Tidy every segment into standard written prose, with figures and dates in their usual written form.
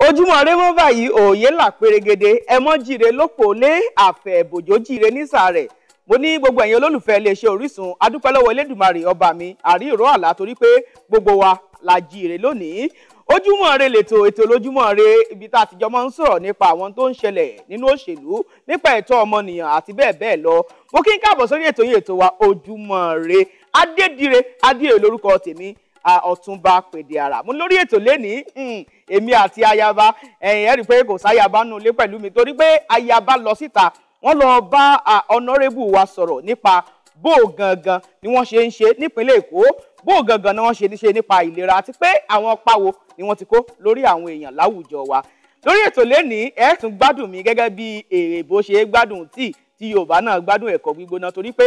Ojúmọ́ ire mọ́ báyìí, òye là pérégede. Ẹ mọ́ jíire lópò lé àfẹ̀bòjò jíire nísàrẹ̀. Mo ní gbogbo ẹ̀yin olólùfẹ́ iléeṣẹ́ Orísun, adúpẹ́ lọ́wọ́ Elédùmarè ọba mi àrí ìró àlá, torí pé gbogbo wa la jíire lónìí. Ojúmọ́ ire lètò, ètò lójúmọ́ ire, ibi tá a ti jọ máa ń sọ̀rọ̀ nípa àwọn tó ń ṣẹlẹ̀ nínú òṣèlú, nípa ẹ̀tọ́ ọmọnìyàn àti bẹ́ẹ̀ bẹ́ẹ̀ lọ. Mo kí n káàbọ̀ sórí ètò yìí, ètò wa Ojúmọ́ ire. Adédire Adéoyè lórúkọ tèmi, Ọ̀túnba Pèdè Àrà. Mo lórí ètò lénìí, èmi àti ayaba. Ẹ̀yin ẹ rí i pé kò sáyaba nù ilé pẹ̀lú mi, torí pé ayaba lọ síta, wọ́n lọ bá honourable wa sọ̀rọ̀ nípa bó gangan ni wọ́n ṣe ń ṣe nípínlẹ̀ Èkó, bó gangan ni wọ́n ṣe ń ṣe nípa ìlera, àti pé àwọn pàwo ni wọ́n ti kó lórí àwọn èèyàn láwùjọ wa. Lórí ètò lénìí, ẹ tún gbádùn mi gẹ́gẹ́ bí èèbó ṣe gbádùn tíì tí Yorùbá náà gbádùn ẹ̀kọ́ gbígbóná, torí pé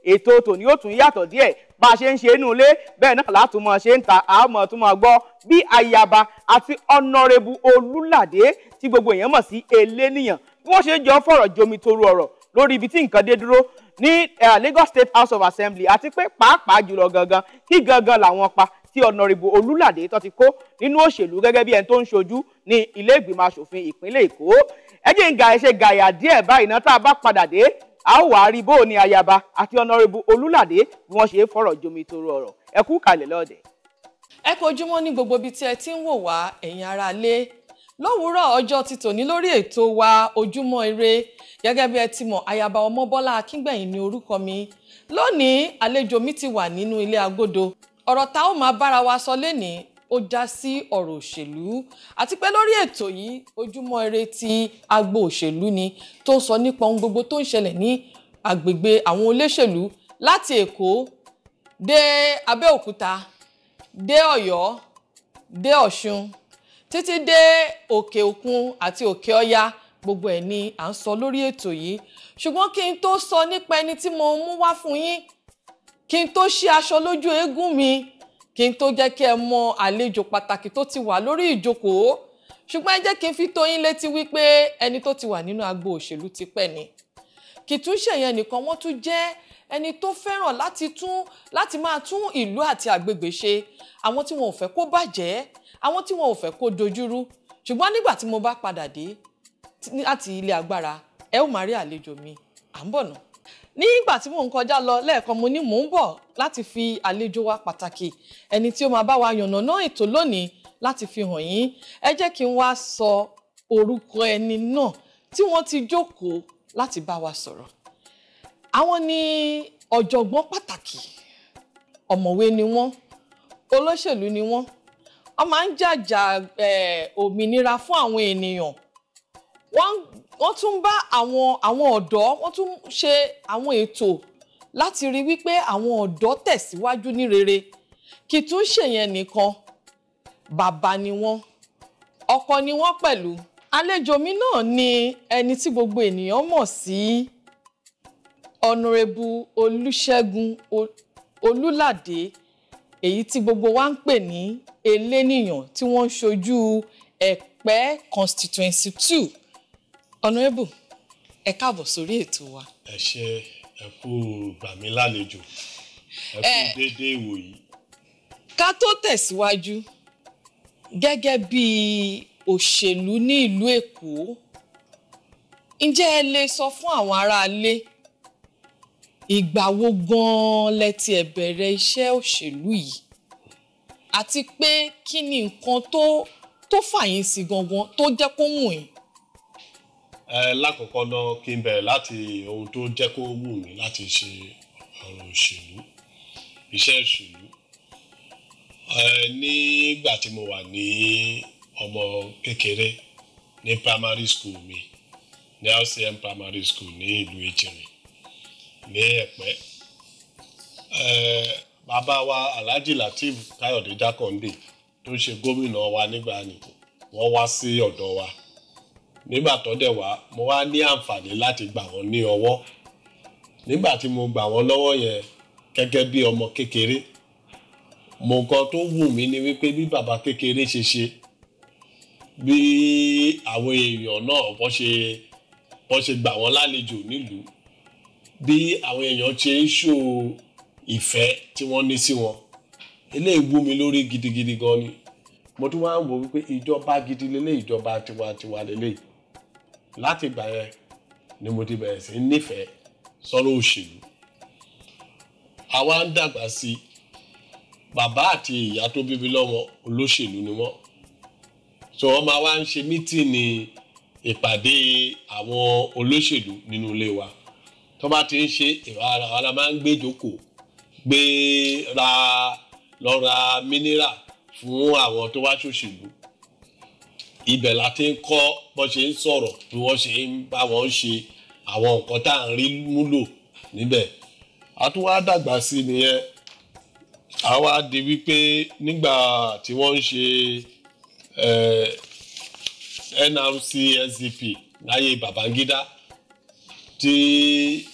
ètò tòní ó tún yàtọ̀ díẹ̀. Bá a ṣe ń ṣe inú ilé, bẹ́ẹ̀ náà látún mọ́ ṣe ń ta àmọ́ tún mọ́ gbọ́ bí ayaba àti Honourable Olúládé, tí gbogbo èèyàn mọ̀ sí Eléníyàn, bí wọ́n ṣe ń jọ fọ̀rọ̀ jomi toro ọ̀rọ̀ lórí ibi tí nǹkan dé dúró ní Lagos State House of Assembly, àti pé pàápàá jùlọ gangan kí gangan làwọn pa tí Honourable Olúládé tó ti kó nínú òṣèlú gẹ́gẹ́ bí ẹni tó ń ṣojú ní ilé ìgbìmọ̀ asòfin ìpínlẹ̀ Èkó. Ẹ jẹ́ ń ga ẹṣẹ́ gàyà díẹ̀ báyìí náà. Tá a bá padà dé, a ó wàá rí bóò ní ayaba àti Honourable Olúládé bí wọ́n ṣe fọ̀rọ̀ jomi toro ọ̀rọ̀. Ẹ kú kalẹ̀ lọ́dẹ̀. Ẹ kú ojúmọ́ ní gbogbo ibi tí ẹ ti ń wò wá, ẹ̀yin ará ilé, lówùúrọ̀ ọjọ́ ti tòní lórí ètò wa Ojúmọ́ Ire. Gẹ́gẹ́ bí ẹ ti mọ̀, ayaba Ọmọbọ́lá Akíngbẹ̀yìn ní orúkọ mi. Lónìí, àlejò mi ti wà nínú ilé agodo. Ọ̀rọ̀ tá ó máa bára wa sọ lénìí, ó já sí ọ̀rọ̀ òṣèlú, àti pé lórí ètò yìí, Ojúmọ́ Ire ti agbo òṣèlú ni, tó ń sọ nípa ohun gbogbo tó ń ṣẹlẹ̀ ní agbègbè àwọn olóṣèlú, láti Èkó dé Abẹ́òkúta, dé Ọ̀yọ́, dé Ọ̀ṣun, títí dé òkè òkun àti òkè ọya. Gbogbo ẹ̀ ni à ń sọ lórí ètò yìí. Ṣùgbọ́n kí n tó sọ nípa ẹni tí mo mú wá fún yín, kí n tó ṣí aṣọ lójú eégún mi, kí n tó jẹ́ kí ẹ mọ àlejò pàtàkì tó ti wà lórí ìjókòó, ṣùgbọ́n ẹ jẹ́ kí n fi tó yín létí wípé ẹni tó ti wà nínú agbo òṣèlú tipẹ́ ni. Kì tún ṣe yẹn nìkan, wọ́n tún jẹ́ ẹni tó fẹ́ràn láti máa tún ìlú àti àgbègbè ṣe, àwọn tí wọn ò fẹ́ kó bàjẹ́, àwọn tí wọn ò fẹ́ kó dojúrú. Ṣùgbọ́n nígbà tí mo bá padà dé láti ilé agbára, ẹ ó máa rí àlejò mi. À ń bọ̀ nà. Nígbà tí mò ń kọjá lọ lẹ́ẹ̀kan, mo ní mò ń bọ̀ láti fi àlejò wa pàtàkì, ẹni tí ó máa bá wa yànnàná ètò lónìí, láti fi hàn yín. Ẹ jẹ́ kí n wá sọ orúkọ ẹni náà tí wọ́n ti jókòó láti bá wa sọ̀rọ̀. Àwọn ni ọ̀jọ̀gbọ́n pàtàkì, ọ̀mọ̀wé ni wọ́n, olóṣèlú ni wọ́n, wọ́n máa ń jàjà òmìnira fún àwọn ènìyàn, wọ́n tún bá àwọn ọ̀dọ́, wọ́n tún ṣe àwọn ètò láti rí wípé àwọn ọ̀dọ́ tẹ̀síwájú ní rere. Kì tún ṣèyẹn nìkan, bàbá ni wọ́n, ọkọ ni wọ́n pẹ̀lú. Àlejò mi náà ni ẹni tí gbogbo ènìyàn mọ̀ sí Honourable Olúṣẹ́gun Olúládé, èyí tí gbogbo wa ń pè ní Eléníyàn, tí wọ́n ń ṣojú Ẹ̀pẹ́ Constituency 2. Honourable, ẹ káàbọ̀ sórí ètò wa. Ẹ ṣé, ẹ kú gbà mí lálejò, ẹ kú déédéé ìwòyí. Ká tó tẹ̀síwájú, gẹ́gẹ́ bí òṣèlú ní ìlú Èkó, ǹjẹ́ ẹ lè sọ fún àwọn aráalé ìgbà wo gan-an lẹ ti ẹ̀ bẹ̀rẹ̀ iṣẹ́ òṣèlú yìí, àti pé kí ni nǹkan tó fà yín sí gangan tó jẹ́ kó wù yín? Ẹ lákọ̀ọ́kọ́ náà, kí n bẹ̀rẹ̀ láti ohun tó jẹ́ kó wù mí láti ṣe ọ̀rọ̀ òṣèlú, iṣẹ́ òṣèlú. Ẹ nígbà tí mo wà ní ọmọ kékeré ní primary school mi, ní LCM Primary School ní ìlú Ejìnrìn ní Ẹ̀pẹ́, ẹ bàbá wa Alhaji Lateef Káyọ̀dé Jákàndé, tó ń ṣe gómìnà wa nígbà ni, wọ́n wá sí ọ̀dọ̀ wa. Nígbà tó dẹ̀ wá, mo wá ní àǹfààní láti gbà wọ́n ní ọwọ́. Nígbà tí mo gbà wọ́n lọ́wọ́ yẹn, gẹ́gẹ́ bí ọmọ kékeré, mo nǹkan tó wù mí ni wípé bí bàbá kékeré ṣe ṣe, bí àwọn èèyàn náà wọ́n ṣe gbà wọ́n lálejò nílùú, bí àwọn èèyàn ṣe ń ṣó ìfẹ́ tí wọ́n ní sí wọn, eléyìí wú mi lórí gidigidi gan ni. Mo tún wá ń wò wípé ìjọba gidi lélẹ̀, ìjọba tiwantiwa lélẹ̀. Láti ìgbà yẹn ni mo ti bẹ̀rẹ̀ sí nífẹ̀ẹ́ sọ́rọ̀ òṣèlú. Àwa ń dàgbà sí i. Bàbá àti ìyá tó bí mi lọ́mọ olóṣèlú ni wọ́n. So wọ́n máa wá ń ṣe mítìnì ìpàdé àwọn olóṣèlú nínú ilé wa. Tó bá ti ń ṣe, ara wa la máa ń gbé jókòó, gbé ra lọ ra mineral fún àwọn tó wá ṣòṣèlú. Ibẹ̀ la ti ń kọ́ bó ṣe ń sọ̀rọ̀, bí wọ́n ṣe ń bá wọn ṣe àwọn nǹkan tá à ń rí múlò níbẹ̀. A tún wá dàgbà sí nìyẹn. A wá di wípé nígbà tí wọ́n ń ṣe NRC SDP láyé Babangida, tí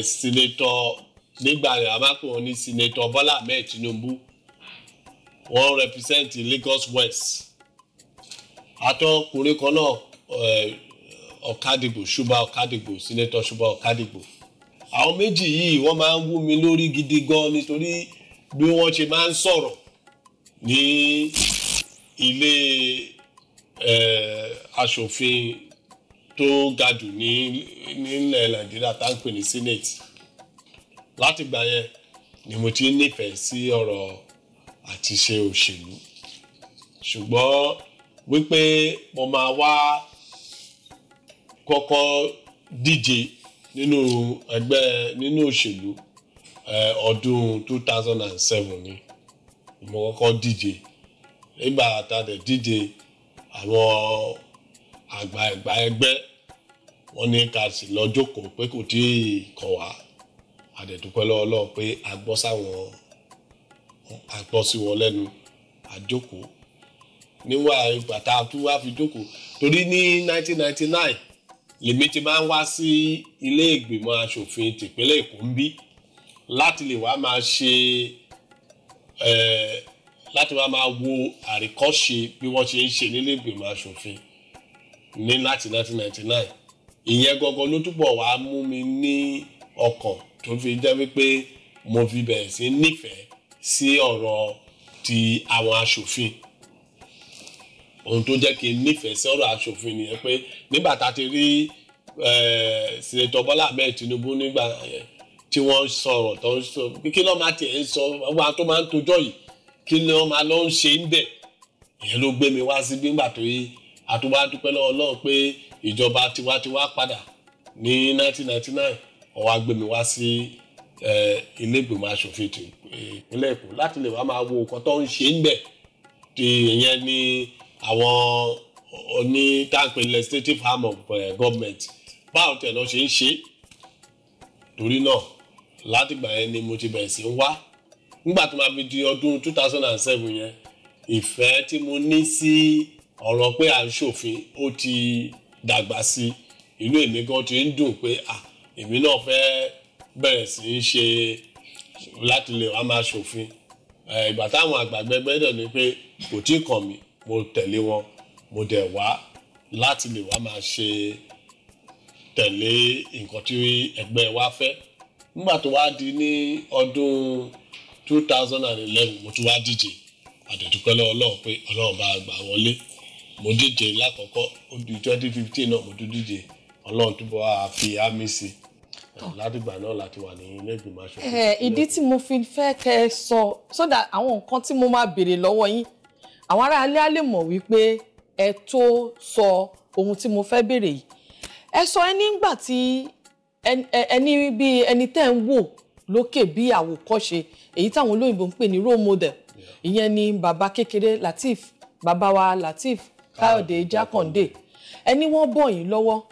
senator nígbà rẹ̀, a máa pè wọ́n ní Senator Bọ́lá Ahmed Tinubu, wọ́n represent Lagos West, àtọkùnrin kan náà, Ọ̀kadìgbò, Ṣùbà Ọ̀kadìgbò, Senator Ṣùbà Ọ̀kadìgbò. Àwọn méjì yìí, wọ́n máa ń wú mi lórí gidi gan, nítorí bí wọ́n ṣe máa ń sọ̀rọ̀ ní ilé aṣòfin tó ga jù ní nílẹ̀ Nàìjíríà tá ń pè ní Senate. Látìgbà yẹn ni mo ti nífẹ̀ẹ́ sí ọ̀rọ̀ àti ṣe òṣèlú. Ṣùgbọ́n wípé mo máa wá kọ́kọ́ díje nínú ẹgbẹ́, nínú òṣèlú, ọdún 2007 ni mo kọ́kọ́ díje. Nígbà tá a dẹ̀ díje, àwọn àgbà ẹ̀gbà ẹgbẹ́, wọ́n ní ká sì lọ jókòó pé kò tí ì kàn wá. A dẹ̀ dúpẹ́ lọ́wọ́ Ọlọ́run pé a gbọ́ sáwọn, a gbọ́ sí wọn lẹ́nu, a jókòó. Níwọ̀n ìgbà tá a tún wá fi jókòó, torí ní 1999 lèmi ti máa ń wá sí ilé ìgbìmọ̀ asòfin tìpínlẹ̀ Èkó ń bí láti lè wá máa ṣe láti wá máa wo àríkọ́ṣe bí wọ́n ṣe ń ṣe nílé ìgbìmọ̀ asòfin ní láti 1999. Ìyẹn gangan ló túbọ̀ wá mú mi ní ọkàn tó fi jẹ́ wípé mo fi bẹ̀rẹ̀ sí nífẹ̀ẹ́ sí ọ̀rọ̀ ti àwọn aṣòfin. Ohun tó jẹ́ kí n nífẹ̀ẹ́ sí ọ̀rọ̀ aṣòfin nìyẹn, pé nígbà tá a ti rí Senator Bọ́lá Ahmed Tinubu nígbà yẹn tí wọ́n sọ̀rọ̀, tó ń sọ kí ló máa tiẹ̀ ń sọ, wọn tó máa ń tojọ́ yìí, kí ni wọ́n máa lọ ń ṣe ń bẹ̀. Ìyẹn ló gbé mi wá sí nígbà tó yí. Àtúwá dúpẹ́ lọ́wọ́ Ọlọ́run pé ìjọba tiwantiwa padà ní 1999, ó wá gbé mi wá sí ilé ìgbìmọ̀ aṣòfin ti ìpínlẹ̀ Èkó láti lè wá máa wo nǹkan tó ń ṣe ń bẹ̀. Tí ìyẹn ní àwọn oní táǹpẹ̀ legislative arm of government, báwo tẹ̀ lọ ṣe ń ṣe. Torí náà, látìgbà yẹn ni mo ti bẹ̀rẹ̀ sí ń wá. Nígbà tó máa fi di ọdún 2007 yẹn, ìfẹ́ tí mo ní sí ọ̀rọ̀ pé à ń ṣòfin ó ti dàgbà sí. Inú èmi gan ti ń dùn pé à, èmi náà fẹ́ bẹ̀rẹ̀ sí í ṣe láti lè wá máa ṣòfin. Ìgbà táwọn àgbàgbẹ́ gbẹ́dọ̀ ni pé kò tí ì kàn mí, mo tẹ̀lé wọn, mo dẹ̀ wá láti lè wá máa ṣe tẹ̀lé nǹkan tí ẹgbẹ́ wa fẹ́. Nígbà tó wá di ní ọdún 2011, mo tún wá díje. A dẹ̀ dúpẹ́ lọ́wọ́ Ọlọ́run pé Ọlọ́run bá gbà wọlé. Mo díje lákọ̀ọ́kọ́, ó di 2015 náà, mo tún díje, Ọlọ́run túbọ̀ á fi àmì sí látìgbà náà láti wà ní ilé ìgbìmọ̀ aṣòfin. Ìdí tí mo fi fẹ́ kẹ́ ẹ sọ, so that àwọn nǹkan tí mo máa béèrè lọ́wọ́ yín, àwọn aráalé á lè mọ̀ wípé ẹ tó sọ ohun tí mo fẹ́ béèrè yìí. Ẹ sọ ẹ nígbà tí ẹni bí ẹni tẹ́ ń wò lókè bí àwòkọ́ṣe, èyí táwọn olóyìnbó ń pè ní role model, ìyẹn ni bàbá kékeré Lateef, bàbá wa Lateef Káyọ̀dé Jákàndé. Ẹni wọ́n bọ̀ yín lọ́wọ́,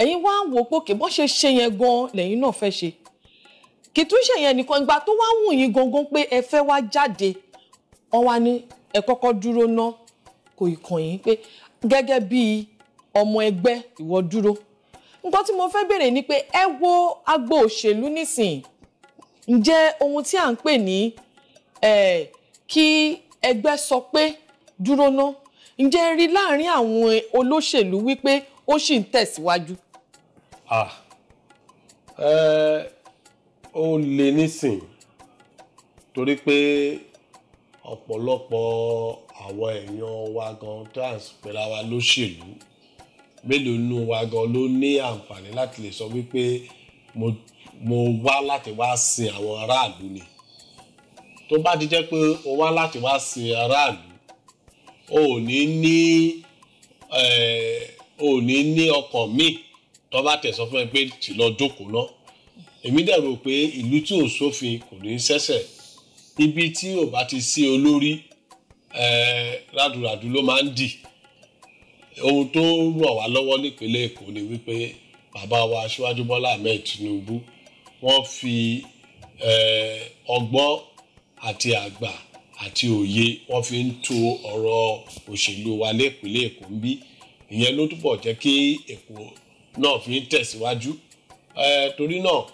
ẹ̀yin wá ń wò pókè bọ́n ṣe ṣe yẹn gan lẹ́yìn náà fẹ́ ṣe. Kì í tún ṣe yẹn nìkan. Ìgbà tó wá wù yín gangan pé ẹ fẹ́ wá jáde, wọ́n wá ní ẹ kọ́kọ́ dúró ná, kò ì kàn yín, pé gẹ́gẹ́ bí ọmọ ẹgbẹ́, ìwọ dúró. Nǹkan tí mo fẹ́ béèrè ni pé ẹ wo agbo òṣèlú nísìnyí, ǹjẹ́ ohun tí à ń pè ní kí ẹgbẹ́ sọ pé dúró ná, ǹjẹ́ rí láàrin àwọn olóṣèlú wípé ó sì ń tẹ̀síwájú? Ah, ó le nísìn, torí pé ọ̀pọ̀lọpọ̀ àwọn èèyàn wa gan trans pẹ̀lú àwa lóṣèlú, mélòó nínú wa gan ló ní àǹfààní láti lè sọ wípé mo wá láti wá sin àwọn aráàlú ni? Tó bá ti jẹ́ pé o wá láti wá sin aráàlú, o ò ní ní o ò ní ní ọkàn míì tó bá tẹ̀ sọ fún ẹ pé tí lọ jókòó ná. Èmi dẹ̀ rò pé ìlú tí ò sófin kò ní ṣẹ̀ṣẹ̀. Ibi tí ò bá ti sí olórí, rádùràdù ló máa ń dì. Ohun tó ràn wá lọ́wọ́ nípínlẹ̀ Èkó ni wípé bàbá wa Aṣíwájú Bọ́lá Ahmed Tinubu, wọ́n fi ọgbọ́n àti àgbà àti òye wọ́n fi ń to ọ̀rọ̀ òṣèlú wa nípínlẹ̀ Èkó ń bí. Ìyẹn ló túbọ̀ jẹ́ kí Èkó náà fi ń tẹ̀síwájú. Torí náà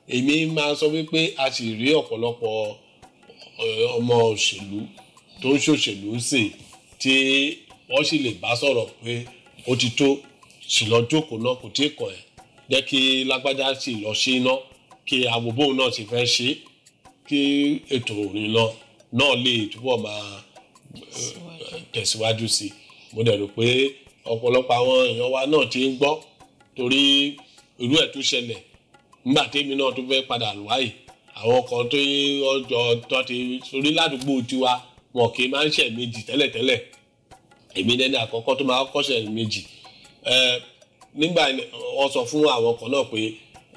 èmi máa sọ wípé a sì rí ọ̀pọ̀lọpọ̀ ọmọ òṣèlú tó ń ṣòṣèlú ń sìn tí wọ́n sì lè bá sọ̀rọ̀ pé ó ti tó, sì lọ jókòó náà, kò tíì kàn ẹ́, jẹ́ kí lágbájá sì lọ ṣe iná, kí àwòbóun náà sì fẹ́ ṣe, kí ètò ìrìnnà náà lè túbọ̀ máa tẹ̀síwájú sí i. Mo dẹ̀ rò pé ọ̀pọ̀lọpọ̀ àwọn èèyàn wa náà ti ń gbọ́, torí irú ẹ̀ tún ṣẹlẹ̀ nígbà tèmi náà tó fẹ́ padà wáyé. Àwọn kan tó ọjọ́ tó ti torí ládùúgbò tiwa, wọn kì í máa ń ṣẹ̀ méjì tẹ́lẹ̀tẹ́lẹ̀. Èmi lẹ́ni àkọ́kọ́ tó máa kọ́ ṣẹ̀ méjì. Nígbà wọ́n sọ fún àwọn kan náà pé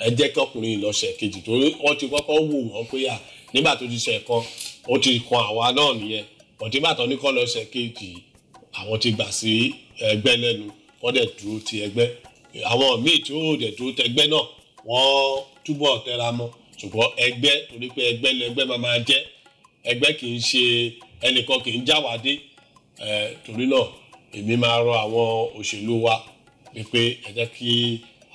ẹ jẹ́ kí ọkùnrin lọ ṣẹ̀ kejì, torí wọ́n ti kọ́kọ́ wò wọ́n pé à nígbà tó ti ṣẹ̀ kan, ó ti kan àwa náà nìyẹn. Ọ̀tí bàtàn ní kọ́ lọ ṣẹ̀ kejì, àwọn ti gbà sí ẹgbẹ́ lẹ́nu, wọ́n dẹ̀ dúró ti ẹgbẹ́. Àwọn míì tí ó dẹ̀ dúró tẹgbẹ́ náà, wọ́n túbọ̀ tẹra mọ́. Ṣùgbọ́n ẹgbẹ́, torí pé ẹgbẹ́ lẹgbẹ́ máa jẹ́, ẹgbẹ́ kì í ṣe ẹnìkan, kì í jáwádé. Torí náà èmi máa rọ àwọn òṣèlú wa wípé ẹ jẹ́ kí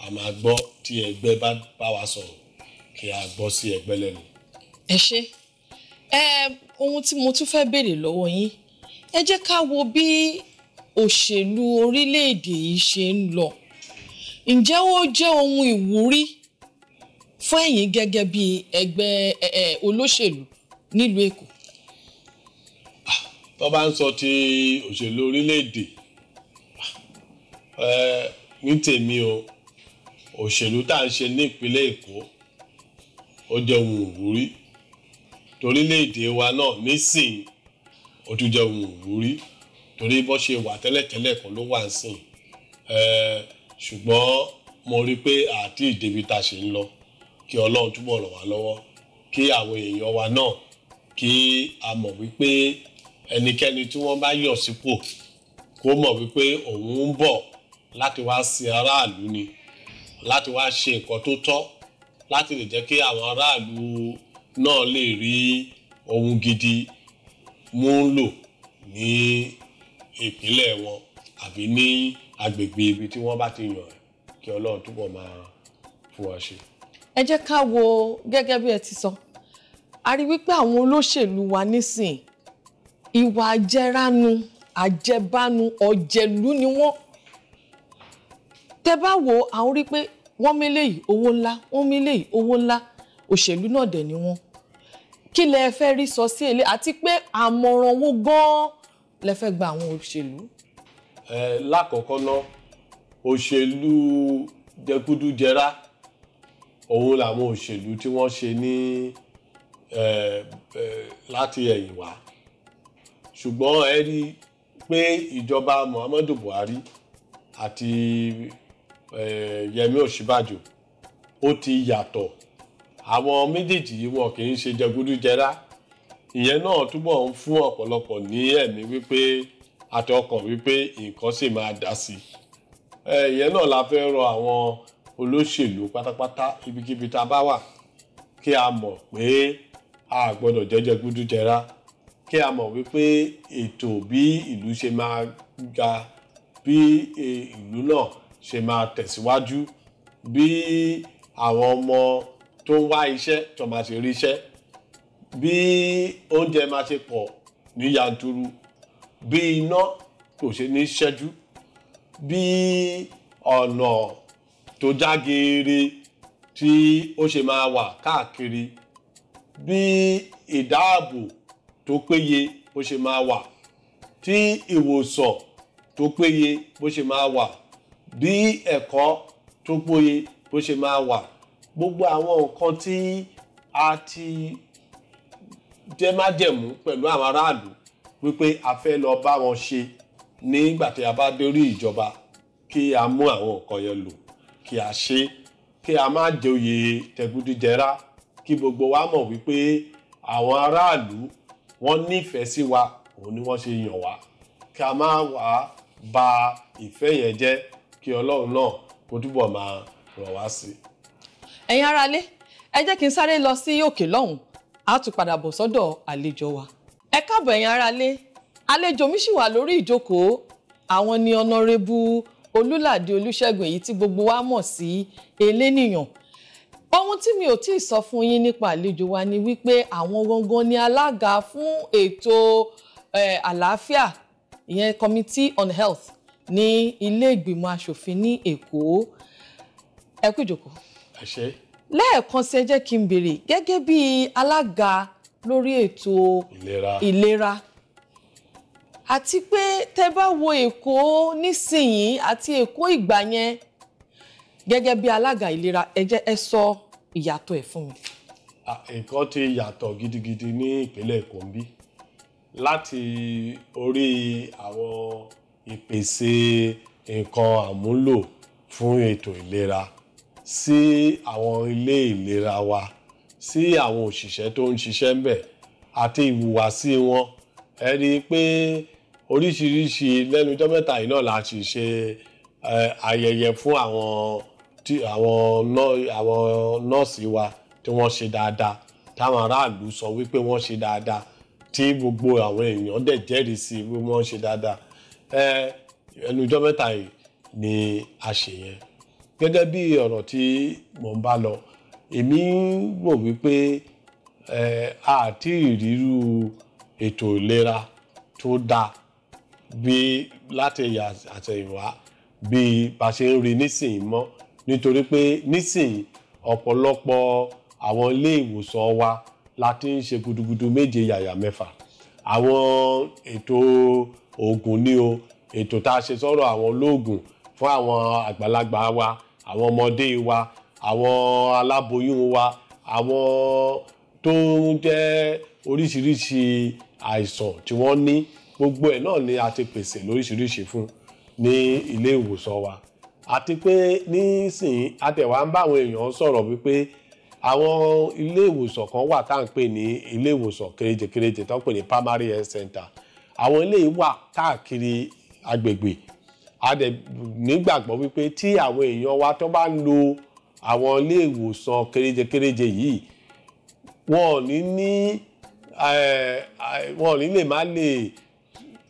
a máa gbọ́ tí ẹgbẹ́ bá wa sọ̀rọ̀, kí a gbọ́ sí ẹgbẹ́ lẹ́nu. Ẹ ṣé. Ohun tí mo tún fẹ́ béèrè lọ́wọ́ yín, ẹ jẹ́ ká wo bí òṣèlú orílẹ̀-èdè yìí ṣe ń lọ. Ǹjẹ́ ó jẹ́ ohun ìwúrí fún ẹ̀yin gẹ́gẹ́ bí ẹgbẹ́ olóṣèlú nílùú Èkó? Tó bá ń sọ ti òṣèlú orílẹ̀-èdè, ní tèmi o, òṣèlú tá à ń ṣe ní ìpínlẹ̀ Èkó ó jẹ́ ohun ìwúrí. Torílẹ̀-èdè wa náà nísìnyí ó tún jẹ́ ohun ìwúrí, torí bó ṣe wà tẹ́lẹ̀tẹ́lẹ̀ kan ló wà nísìnyí. Ṣùgbọ́n mo rí i pé àti ìdèbí ta ṣe ń lọ, kí Ọlọ́run túbọ̀ ràn wá lọ́wọ́, kí àwọn èèyàn wa náà kí a mọ̀ wípé ẹnikẹ́ni tí wọ́n bá yàn sípò kó mọ̀ wípé òun ń bọ̀ láti wá sin aráàlú ni, láti wá ṣe nǹkan tó tọ́, láti lè jẹ́ kí àwọn aráàlú náà lè rí ohun gidi mú lò ní ìpínlẹ̀ wọn àbí ní agbègbè ibi tí wọ́n bá ti yàn, kí Ọlọ́run túbọ̀ máa fún wa ṣe. Ẹ jẹ́ ká wo gẹ́gẹ́ bí ẹ ti sọ, a rí wípé àwọn olóṣèlú wa nísìn ìwà àjẹránu, àjẹbánu, ọ̀jẹ̀lú ni wọ́n. Tẹ́ bá wo àwọn rí pé wọ́n mélé yìí owó ńlá, wọ́n mélé yìí owó ńlá, òṣèlú náà dẹ̀ ni wọ́n. Kí lẹ fẹ́ rí sọ sí èlé, àti pé àmọ̀ràn wo gan-an lẹ fẹ́ gba àwọn òṣèlú? Lákọ̀ọ́kọ́ náà, òṣèlú jẹgúdújẹrá òun làwọn òṣèlú tí wọ́n ṣe ní láti ẹ̀yìn wá. Ṣùgbọ́n ẹ rí i pé ìjọba Muhammadu Buhari àti Yẹmí Ọ̀ṣínbàjò ó ti yàtọ̀. Àwọn méjèèjì yìí wọn kì í ṣe jẹgúdújẹrá. Ìyẹn náà túbọ̀ ń fún ọ̀pọ̀lọpọ̀ ní ẹ̀mí wípé àtọkàn wípé nǹkan sì máa dá sí i. Ìyẹn náà la fẹ́ rọ àwọn olóṣèlú pátápátá ibikíbi tá a bá wà, kí a mọ̀ pé a gbọ́dọ̀ jẹ́ jẹgúdújẹrá, kí a mọ̀ wípé ètò bí ìlú ṣe máa ga, bí ìlú náà ṣe máa tẹ̀síwájú, bí àwọn ọmọ tó ń wá iṣẹ́ tó máa ṣe ríṣẹ́, bí oúnjẹ máa ṣe pọ̀ ní yanturu, bí iná kò ṣe ní ṣẹ́jú, bí ọ̀nà tó já geere tí ó ṣe máa wà káàkiri, bí ìdáàbò tó péye ó ṣe máa wà. tí ìwòsàn tó péye bó ṣe máa wà, bí ẹ̀kọ́ tó péye bó ṣe máa wà, gbogbo àwọn nǹkan tí a ti jẹ́ májẹ̀mú pẹ̀lú àwọn aráàlú wípé a fẹ́ lọ bá wọn ṣe nígbà tí a bá dórí ìjọba, kí a mú àwọn nǹkan yẹn lò, kí a ṣe, kí a má joyè tẹ̀gúdújẹrá, kí gbogbo wa mọ̀ wípé àwọn aráàlú wọ́n nífẹ̀ẹ́ sí wa, òun ni wọ́n ṣe yàn wá, kí a má wá ba ìfẹ́ yẹn jẹ́, kí Ọlọ́run náà kó túbọ̀ máa ràn wá sí i. Ẹ̀yin aráalé, ẹ jẹ́ kí n sáré lọ sí òkè lọ́hùn, a tún padà bọ̀ sọ́dọ̀ àlejò wa. Ẹ káàbọ̀ ẹ̀yin aráalé, àlejò mi sì wà lórí ìjókòó. Àwọn ni Ọ̀nàrẹ́bù Olúládé Olúṣẹ́gun, èyí tí gbogbo wa mọ̀ sí Elénìyàn. Ohun tí mi ò tí ì sọ fún yín nípa àlejò wa ni wípé àwọn gangan ni alága fún ètò àlàáfíà, ìyẹn Committee on Health ní ilé ìgbìmọ̀ asòfin ní Èkó. Ẹ kú ìjókòó. Ẹ ṣé. Lẹ́ẹ̀kan sí, ẹ jẹ́ kí n béèrè, gẹ́gẹ́ bí alága lórí ètò ìlera, àti pé tẹ́ bá wo Èkó nísìnyìí àti Èkó ìgbà yẹn, gẹ́gẹ́ bí alága ìlera, ẹ jẹ́ ẹ sọ ìyàtọ̀ ẹ̀ fún mi. Nǹkan ti yàtọ̀ gidigidi ní ìpínlẹ̀ Èkó ń bí, láti orí àwọn ìpèsè nǹkan àmúlò fún ètò ìlera, sí àwọn ilé ìlera wa, sí àwọn òṣìṣẹ́ tó ń ṣiṣẹ́ ńbẹ̀ àti ìhùwàsí wọn. Ẹ rí i pé oríṣiríṣi lẹ́nu ọjọ́ mẹ́ta yìí náà la sì ṣe ayẹyẹ fún àwọn nọ́ọ̀sì wa tí wọ́n ṣe dáadáa, táwọn aráàlú sọ wípé wọ́n ṣe dáadáa, tí gbogbo àwọn èèyàn dẹ̀ jẹ́rìí sí wípé wọ́n ṣe dáadáa. Ẹnu ọjọ́ mẹ́ta yìí ni a ṣe yẹn. Gẹ́gẹ́ bí ọ̀rọ̀ tí mò ń bá lọ, èmi ń rò wípé àti ìrírú ètò ìlera tó dáa bí láti àtẹ̀yìnwá bí bá ṣe ń rí nísìnyí mọ́, nítorí pé nísìnyí ọ̀pọ̀lọpọ̀ àwọn ilé ìwòsàn wa la ti ń ṣe gudugudu méje yàyà mẹ́fà. Àwọn ètò oògùn ní o, ètò tá a ṣe sọ́rọ̀ àwọn olóògùn fún àwọn àgbàlagbà wa, àwọn ọmọdé wa, àwọn aláboyún wa, àwọn tó ń jẹ́ oríṣiríṣi àìsàn tí wọ́n ní, gbogbo ẹ̀ náà ni a ti pèsè lóríṣiríṣi fún ní ilé ìwòsàn wa. Àti pé nísìnyí àtẹ̀wá ń bá àwọn èèyàn sọ̀rọ̀ wípé àwọn ilé ìwòsàn kan wà tá à ń pè ní ilé ìwòsàn kéréje kéréje tó ń pè ní primary health center. Àwọn ilé yìí wà káàkiri agbègbè. A dẹ̀ nígbàgbọ́ wípé tí àwọn èèyàn wa tó bá ń lo àwọn ilé ìwòsàn kéréje kéréje yìí, wọn ò ní lè má lè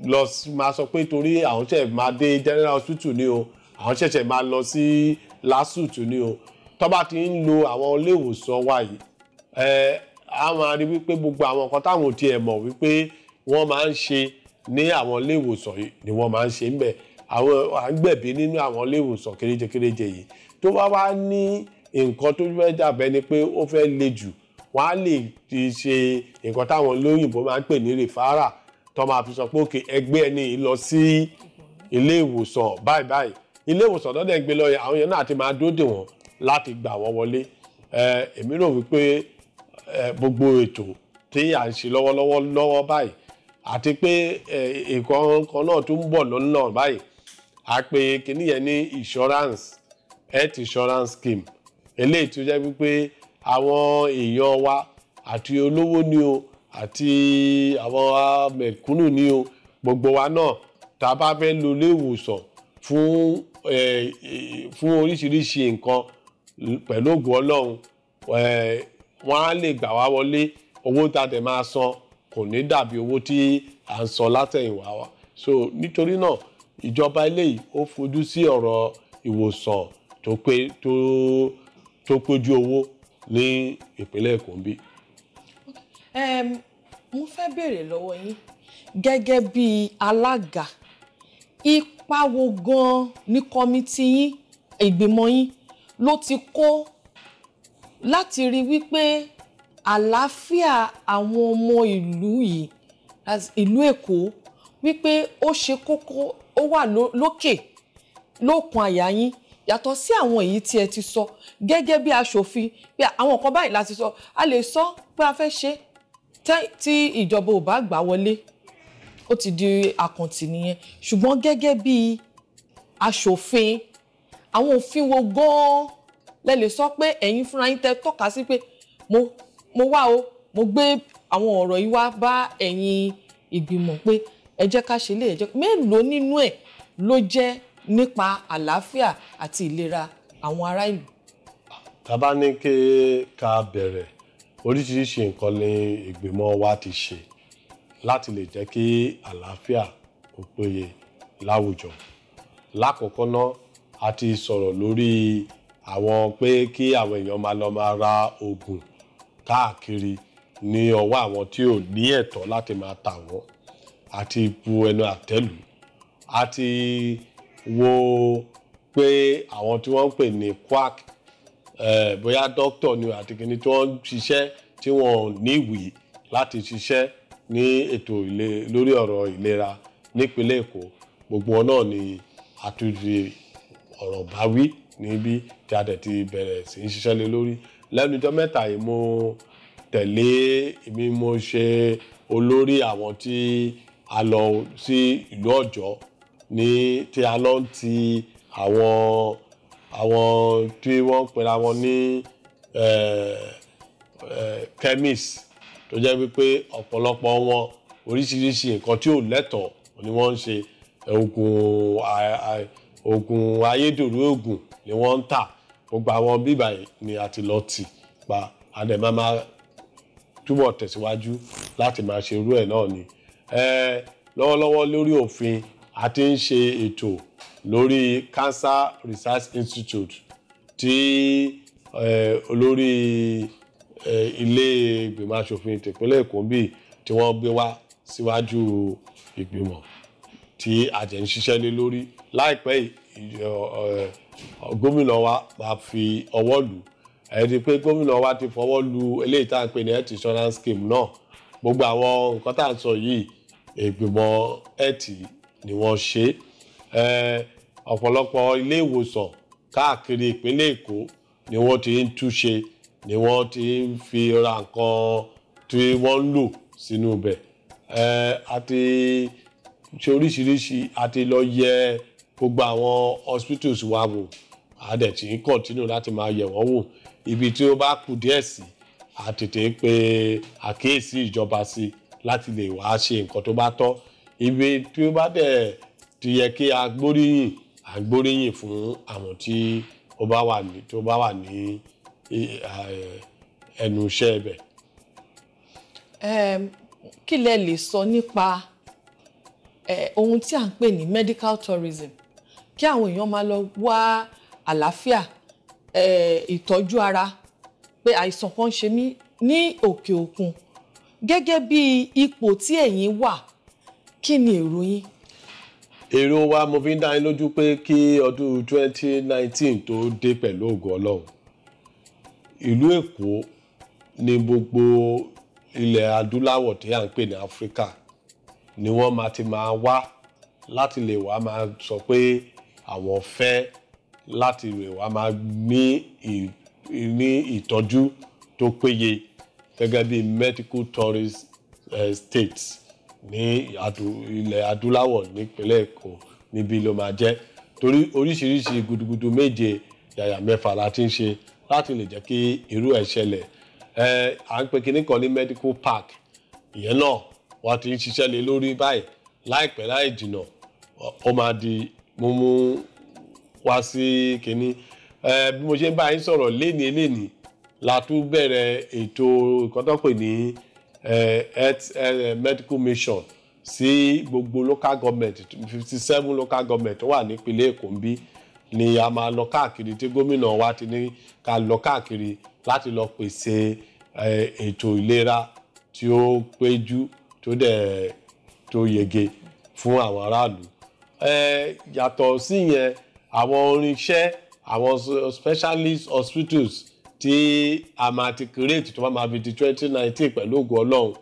lọ máa sọ pé torí àwọn ṣẹ̀ máa dé general hospital ni o, àwọn ṣẹ̀ṣẹ̀ máa lọ sí LASUT ni o. Tó bá ti ń lo àwọn ilé ìwòsàn wa yìí, a máa rí wípé gbogbo àwọn nǹkan táwọn ò tiẹ̀ mọ̀ wípé wọ́n máa ń ṣe ní àwọn ilé ìwòsàn yìí ni wọ́n máa ń ṣe ńbẹ̀. Àwọn à ń gbẹ̀bí nínú àwọn ilé ìwòsàn kéréje kéréje yìí. Tó bá wá ní nǹkan tó fẹ́ dàbẹ́ ni pé ó fẹ́ le jù, wọ́n á lè ti ṣe nǹkan táwọn olóyìnbó máa ń pè ní rìfárà, tó máa fi sọ pé òkè ẹgbẹ́ ẹni yìí lọ sí ilé ìwòsàn báyìí báyìí. Ilé ìwòsàn tó dẹ̀ gbé lọ yẹn, àwọn yẹn náà ti máa dúró dè wọ́n láti gbà wọ́n wọlé. Èmi rò wípé gbogbo ètò tí à ń ṣe lọ́wọ́lọ́wọ́ lọ́wọ́ báyìí, àti pé nǹkan kan náà tó ń bọ̀ lọ́nà báyìí, a pè kíní yẹn ní insurance, health insurance scheme. Eléyìí tó jẹ́ wípé àwọn èèyàn wa àti olówó ni o, àti àwọn mẹ̀kúnnù ni o, gbogbo wa náà tá a bá fẹ́ lo ilé ìwòsàn fún oríṣiríṣi nǹkan pẹ̀lú ògùn Ọlọ́run, wọ́n á lè gbà wá wọlé. Owó tá a tẹ̀ máa san kò ní dàbí owó tí à ń san látẹ̀yìnwá wa. So nítorí náà ìjọba eléyìí ó fojú sí ọ̀rọ̀ ìwòsàn tó péjú owó ní ìpínlẹ̀ Èkó ń bí. Mo fẹ́ béèrè lọ́wọ́ yín gẹ́gẹ́ bí alága, ipa wo gan-an ní kọ́mítì yín, ìgbìmọ̀ yín ló ti kó láti rí wípé àlàáfíà àwọn ọmọ ìlú yìí, ìlú Èkó, wípé ó ṣe kókó, ó wà lókè lókun àyà yín, yàtọ̀ sí àwọn èyí tí ẹ ti sọ gẹ́gẹ́ bí aṣòfin, pé àwọn nǹkan báyìí láti sọ, a lè sọ pé a fẹ́ ṣe, tí ìjọba ò bá gbà wọlé ó ti di àkàntì nìyẹn. Ṣùgbọ́n gẹ́gẹ́ bí aṣòfin, àwọn òfin wo gan-an lẹ lè sọ pé ẹ̀yin fúnra yín tẹ tọ́ka sí pé mo wá o, mo gbé àwọn ọ̀rọ̀ yìí wá bá ẹ̀yin ìgbìmọ̀ pé ẹ jẹ́ ká ṣe lé, ẹ jẹ́ mélòó nínú ẹ̀ ló jẹ́ nípa àlàáfíà àti ìlera àwọn ará ìlú? Tá bá ní kí ká bẹ̀rẹ̀, oríṣiríṣi nǹkan ni ìgbìmọ̀ wa ti ṣe láti lè jẹ́ kí àlàáfíà ó péye láwùjọ. Lákọ̀ọ́kọ́ náà, a ti sọ̀rọ̀ lórí àwọn pé kí àwọn èèyàn máa lọ máa ra oògùn káàkiri ní ọwọ́ àwọn tí ò ní ẹ̀tọ́ láti máa tà wọ́n, àti bu ẹnu àtẹ́lù. A ti wo pé àwọn tí wọ́n ń pè ní quack, bóyá dókítà ni àti kìíní tí wọ́n ń ṣiṣẹ́ tí wọ́n ní ìwé láti ṣiṣẹ́ ní ètò lórí ọ̀rọ̀ ìlera nípínlẹ̀ Èkó, gbogbo wọn náà ni a tún fi ọ̀rọ̀ bá wí níbí tí a dẹ̀ ti bẹ̀rẹ̀ sí í ṣiṣẹ́ lé lórí. Lẹ́nu ọjọ́ mẹ́ta yìí, mo tẹ̀lé, èmi mo ṣe olórí àwọn tí a lọ sí ìlú Ọ̀jọ́ ní tí a lọ ń ti àwọn tí wọ́n ń pera wọn ní chemist, tó jẹ́ wípé ọ̀pọ̀lọpọ̀ wọn oríṣiríṣi nǹkan tí ò lẹ́tọ̀ọ́ ni wọ́n ń ṣe. Oògùn ayédèrú oògùn ni wọ́n ń tà. Gbogbo àwọn bíbà ni a ti lọ tì pa, a dẹ̀ máa túbọ̀ tẹ̀síwájú láti máa ṣe irú ẹ̀ náà ni. Lọ́wọ́lọ́wọ́ lórí òfin, a ti ń ṣe ètò lórí Cancer Research Institute tí olórí ilé ìgbìmọ̀ aṣòfin tìpínlẹ̀ Èkó bí tí wọ́n gbé wá síwájú ìgbìmọ̀ tí a jẹ́ ń ṣiṣẹ́ lé lórí. Láìpẹ́ gómìnà wa máa fi ọwọ́ lù. Ẹ rí i pé gómìnà wa ti fọwọ́ lu eléyìí tá à ń pè ní health insurance scheme náà. Gbogbo àwọn nǹkan tá à ń sọ yìí, ìgbìmọ̀ health ni wọ́n ṣe. Ọ̀pọ̀lọpọ̀ ilé ìwòsàn káàkiri ìpínlẹ̀ Èkó ni wọ́n ti ń túnṣe, ni wọ́n ti ń fi ra nǹkan tí wọ́n ń lò sínú ibẹ̀. A ti ṣe oríṣiríṣi, a ti lọ yẹ gbogbo àwọn hospitals wa wò, a dẹ̀ ti ń continue láti máa yẹ̀ wọ́n wò. Ibi tí ó bá kù díẹ̀ sí, a tètè ń pe àkíyèsí ìjọba sí láti lè wá ṣe nǹkan tó bá tọ́. Ibi tí ó bá dẹ̀ ti yẹ kí a gbóríyìn, a gbóríyìn fún àwọn tí ó bá wà ní tó bá wà ní ẹnu iṣẹ́ ibẹ̀. Kí lẹ lè sọ nípa ohun tí à ń pè ní medical tourism, kí àwọn èèyàn máa lọ wá àlàáfíà, ìtọ́jú ara, pé àìsàn kan ṣe mí ní òkè òkun, gẹ́gẹ́ bí ipò tí ẹ̀yin wà, kí ni èrò yín? Èrò wa, mo fi ń dá yín lójú pé kí ọdún 2019 tó dé, pẹ̀lú ògo Ọlọ́run, ìlú Èkó ní gbogbo ilẹ̀ adúláwọ̀ tí à ń pè ní Áfíríkà ni wọ́n máa ti máa wá láti lè wá máa sọ pé àwọn fẹ́ láti lè wá máa ní ìtọ́jú tó péye gẹ́gẹ́ bí medical tourist states ní ilẹ̀ adúláwọ̀. Nípínlẹ̀ Èkó níbí ló máa jẹ́, torí oríṣiríṣi gudugudu méje yàyà mẹ́fà la ti ń ṣe láti lè jẹ́ kí irú ẹ̀ ṣẹlẹ̀. À ń pè kinní kan ní medical park, ìyẹn náà wọ́n ti ń ṣiṣẹ́ lé lórí báyìí. Láìpẹ́ láì jìnà, ó máa di múmú wá sí kinní. Bí mo ṣe ń bá yín sọ̀rọ̀ lénìí lénìí la tún bẹ̀rẹ̀ ètò nǹkan tó pè ní health medical mission sí gbogbo local government, 57 local government tó wà nípínlẹ̀ Èkó ń bí ni a máa lọ káàkiri, tí gómìnà wa ti ní ká lọ káàkiri láti lọ pèsè ètò ìlera tí ó péjú, tó dẹ̀ tó yege fún àwọn aráàlú. Yàtọ̀ sí yẹn, àwọn irinṣẹ́, àwọn specialist hospitals tí a máa ti create tó bá máa fi di 2019, pẹ̀lú ògo Ọlọ́run,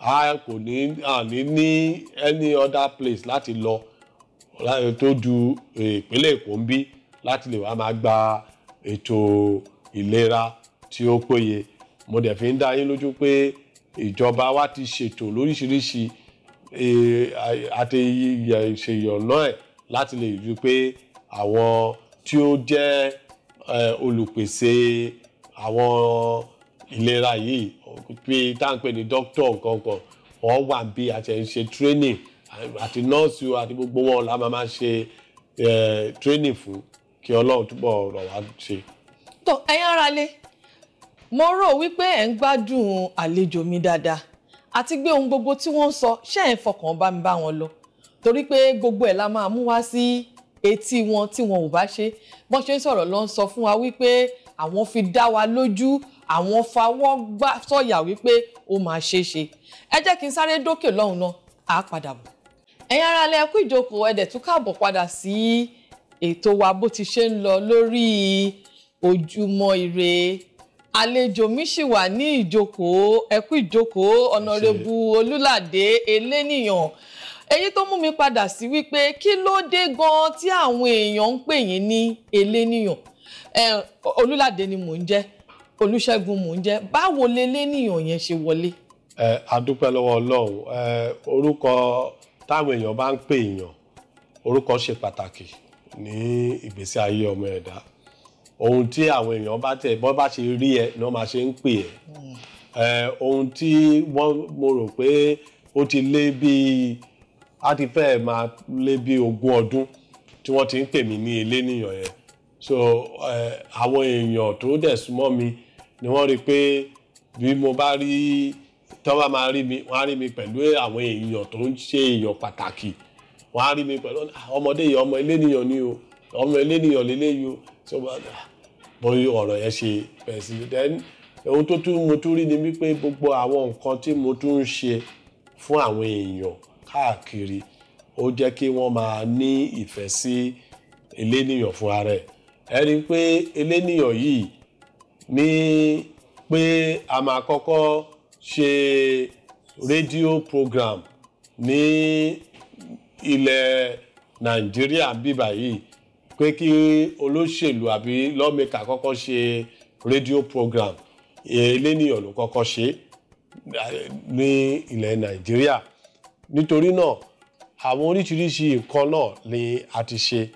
A kò ní àní ní any other place láti lọ tó ju ìpínlẹ̀ Èkó ń bí láti lè wá máa gba ètò ìlera tí ó péye. Mo dẹ̀ fi ń dá yín lójú pé ìjọba wa ti ṣètò lóríṣiríṣi àti ṣèyànnà ẹ̀ láti lè rí i pé àwọn tí ó jẹ́ olùpèsè àwọn ìlera yìí, pé tá à ń pè ní dókítà nǹkankan, wọ́n wà bí àti ẹ̀ ń ṣe training, àti nọ́ọ̀sì àti gbogbo wọn la máa ṣe training fún, kí Ọlọ́run túbọ̀ rọ̀ wá ṣe. Tó ẹ̀yin ará lé, mo rò wípé ẹ̀ ń gbádùn àlejò mi dáadáa àti gbé ohun gbogbo tí wọ́n ń sọ, ṣé ẹ̀ ń fọkàn bá mi bá wọn lọ, torí pé gbogbo ẹ̀ la máa mú wá sí etí wọn tí wọn ò bá ṣe. Bọ́n ṣe ń sọ̀rọ̀ ló ń sọ fún wa wípé àwọn fi dá wa lójú, àwọn fawọ́ gbá sọ̀yà wípé ó máa ṣe é ṣe. Ẹ jẹ́ kí n sáré dókè lọ́hùn náà, á padà bọ̀. Ẹ̀yin ará ilé, ẹ kú ìjókòó, ẹ dẹ̀ tún káàbọ̀ padà sí ètò wa bó ti ṣe ń lọ lórí Ojúmọ́ Ire. Àlejò mi ṣì wà ní ìjókòó. Ẹ kú ìjókòó, Ọ̀nàrẹ́bù Olúládé Elénìyàn. Èyí tó mú mi padà sí wípé kí ló dé gan tí àwọn èèyàn ń pè yín ní Elénìyàn? Olúládé ni mò ń jẹ́, Olúṣẹ́gun mò ń jẹ́, báwo lelénìyàn yẹn ṣe wọlé? Ẹ a dúpẹ́ lọ́wọ́ Ọlọ́run. Orúkọ táwọn èèyàn bá ń pè èèyàn, orúkọ ṣe pàtàkì ní ìgbésí ayé ọmọ ẹ̀dá. Ohun tí àwọn èèyàn bá tẹ̀ bọ́ bá ṣe rí ẹ ni wọ́n máa ṣe ń pè ẹ́. Ohun tí wọ́n mo rò pé ó ti lé bíi, á ti fẹ́ẹ̀ máa lé bíi 20 ọdún tí wọ́n ti ń pè mí ní Elénìyàn yẹn. So àwọn èèyàn tó dẹ̀ súnmọ́ mi ni wọ́n rí pé bí mo bá rí tọ́ bá máa rí mi, wọ́n á rí mi pẹ̀lú àwọn èèyàn tó ń ṣe èèyàn pàtàkì. Wọ́n á rí mi pẹ̀lú ọmọdé yìí, ọmọ Elénìyàn ni o, ọmọ Elénìyàn lélẹ́yìí o. So bóyá ọ̀rọ̀ yẹn ṣe bẹ̀rẹ̀ sí. Then ohun tó tún mo tún rí ni wípé gbogbo àwọn nǹkan tí mo tún ń ṣe fún àwọn èèyàn káàkiri, ó jẹ́ kí wọ́n máa ní ìfẹ́ sí Elénìyàn fúnra rẹ̀. Ẹ rí i pé Elénìyàn yìí ní pé a máa kọ́kọ́ ṣe rédíò program ní ilẹ̀ Nàìjíríà bíbà yìí, pé kí olóṣèlú àbí lawmaker kọ́kọ́ ṣe rédíò program, Elénìyàn ló kọ́kọ́ ṣe ní ilẹ̀ Nàìjíríà. Nítorí náà àwọn oríṣiríṣi nǹkan náà ni a ti ṣe